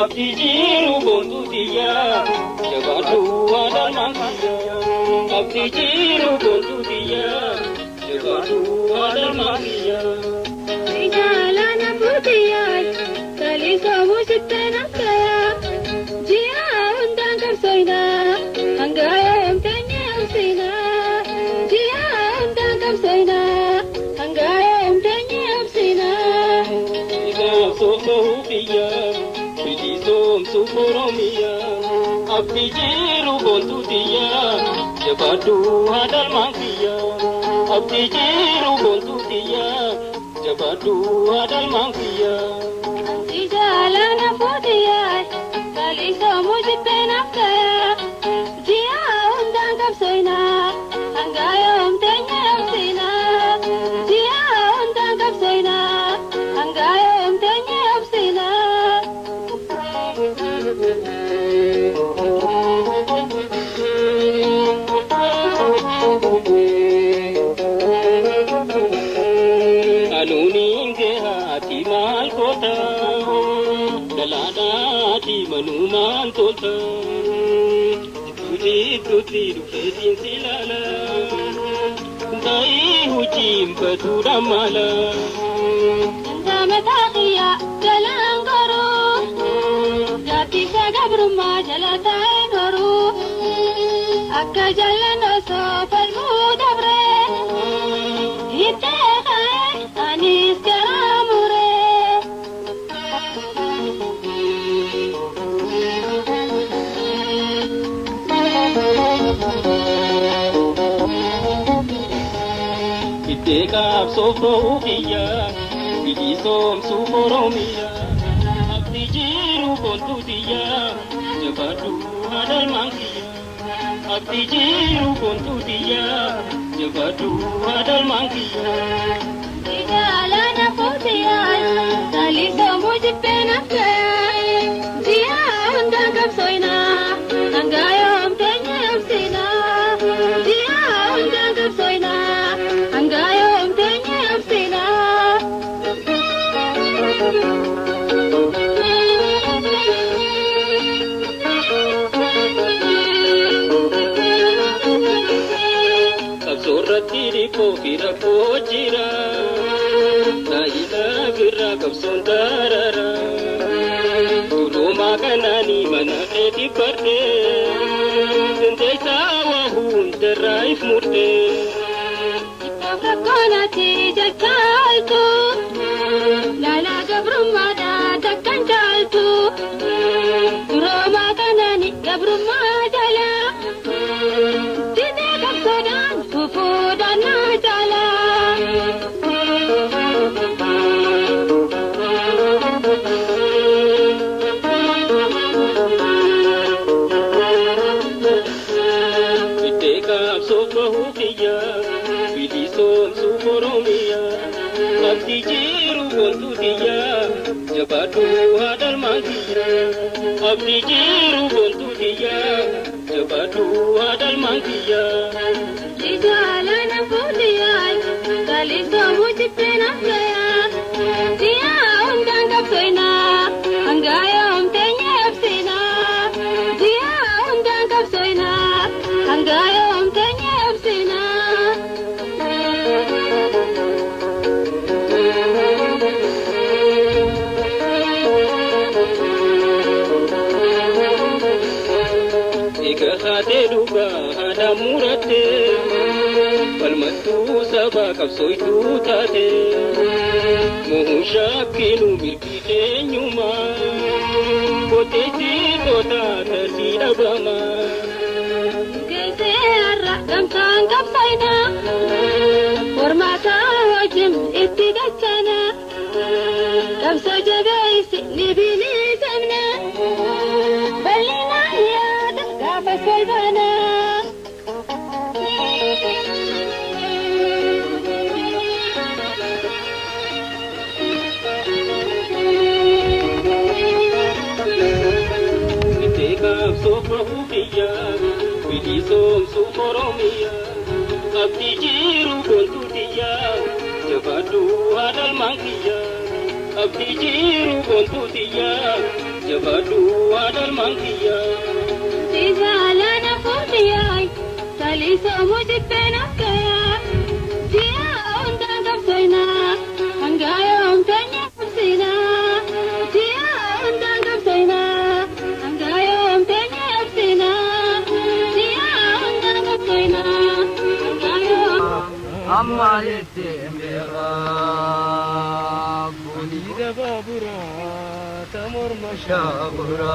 Abdii jiru boontuu tiyya, jabaadhu haadha kiyya. Abdii jiru boontuu tiyya, jabaadhu haadha kiyya. Jaalala fuutiyyaa kalisoomu sitti naftayaa ji'a hundaan qabsoinaa hanga yoom teenyee obsinaa ji'a hundaan qabsoinaa hanga yoom teenyee obsinaa. Qabsoof bahuu kiyya, bilisoomsuuf Oromiyaa. Abdii jiru boontuu tiyya, jabaadhu haadha kiyya. Abdii jiru boontuu tiyya, jabaadhu haadha kiyya. Jaalala fuutiyyaa kalisoomu sitti naftayaa ji'a hundaan qabsoinaa hanga yoom teenyee obsinaa ji'a hundaan qabsoinaa hanga yoom teenyee obsinaa. Anuuniin gahaati maal goota? Dhalaadhaati manumaan tolta. Jidduu jidduutti dhufeetiin si ilaala. Ta'ii hojiin baduudha maala. Mataa kiyyaa jalaan goruu gaaddisa gabrummaa jala taa'een horuu akka jalaan osoo falmuu dabree hittee ka'ee anis garaa muree. Iddee qabsoof bahuu kiyya, bilisoomsuuf Oromiyaa. Abdii jiru boontuu tiyya, jabaadhu haadha kiyya. Abdii jiru boontuu tiyya, jabaadhu haadha kiyya. Jaalala fuutiyyaa kalisoomu jibbee naftayaa ji'a hundaan qabsoinaa hanga yoom teenyee obsinaa ji'a hundaan qabsoinaa hanga yoom teenyee obsinaa. Qabsoorratti dhiphoo fi rakkoo jira. Taayilaa birraa qabsoon darara. Durumaa kanaanii mana keetti badhee. Dandeessaa waa hundarraa if murtee. Rakkoonati jechaaltu laalaa gabrummaadhaa takkan caaltu duroomaa kanaan gabrummaa jala didee qabsoodhaan kufuudhaan naa caala. Iddee qabsoof bahuu kiyya, bilisoomsuuf Oromiyaa. Abdii jiru boontuu tiyya, jabaadhu haadha kiyya. Abdii jiru boontuu tiyya, jabaadhu haadha kiyya. Jaalala fuutiyyaa kalisoomu jibbee naftayaa ji'a hundaan qabsoinaa hanga yoom teenyee obsinaa ji'a hundaan qabsoinaa hanga yoom teenyee obsinaa. Egaa haatee dhugaa haadha murattee, falmattuu sabaa qabsooytuu taate. Muhuu shaakkinuu mirgi keenyumaa, qoteessitoota tasii dhabamaa. Geessee har'a gamtaan qabsoinaa mormaataa wajjin itti dachanaa qabsoo jabeessi ni bilisamna bal'inaan yaada gaafas wal baanaa. Iddee qabsoof bahuu kiyya, bilisoomsuuf Oromiyaa. Abdii jiru boontuu tiyya, jabaadhu haadha kiyya. Abdii jiru boontuu tiyya jabaadhu haadhalmaan kiyya. Jaalala fuudhiyaay saliisoo mujibbeen akkayaa ji'a hundaan qabsoinaa hangaa yoomtanya qabsinaa ji'a hundaan qabsoinaa hangaa yoomtanya qabsinaa ji'a hundaan qabsoinaa hangaa yoom. Amma ittiin beekaa Dhiira baaburaa ta morma shaaburaa.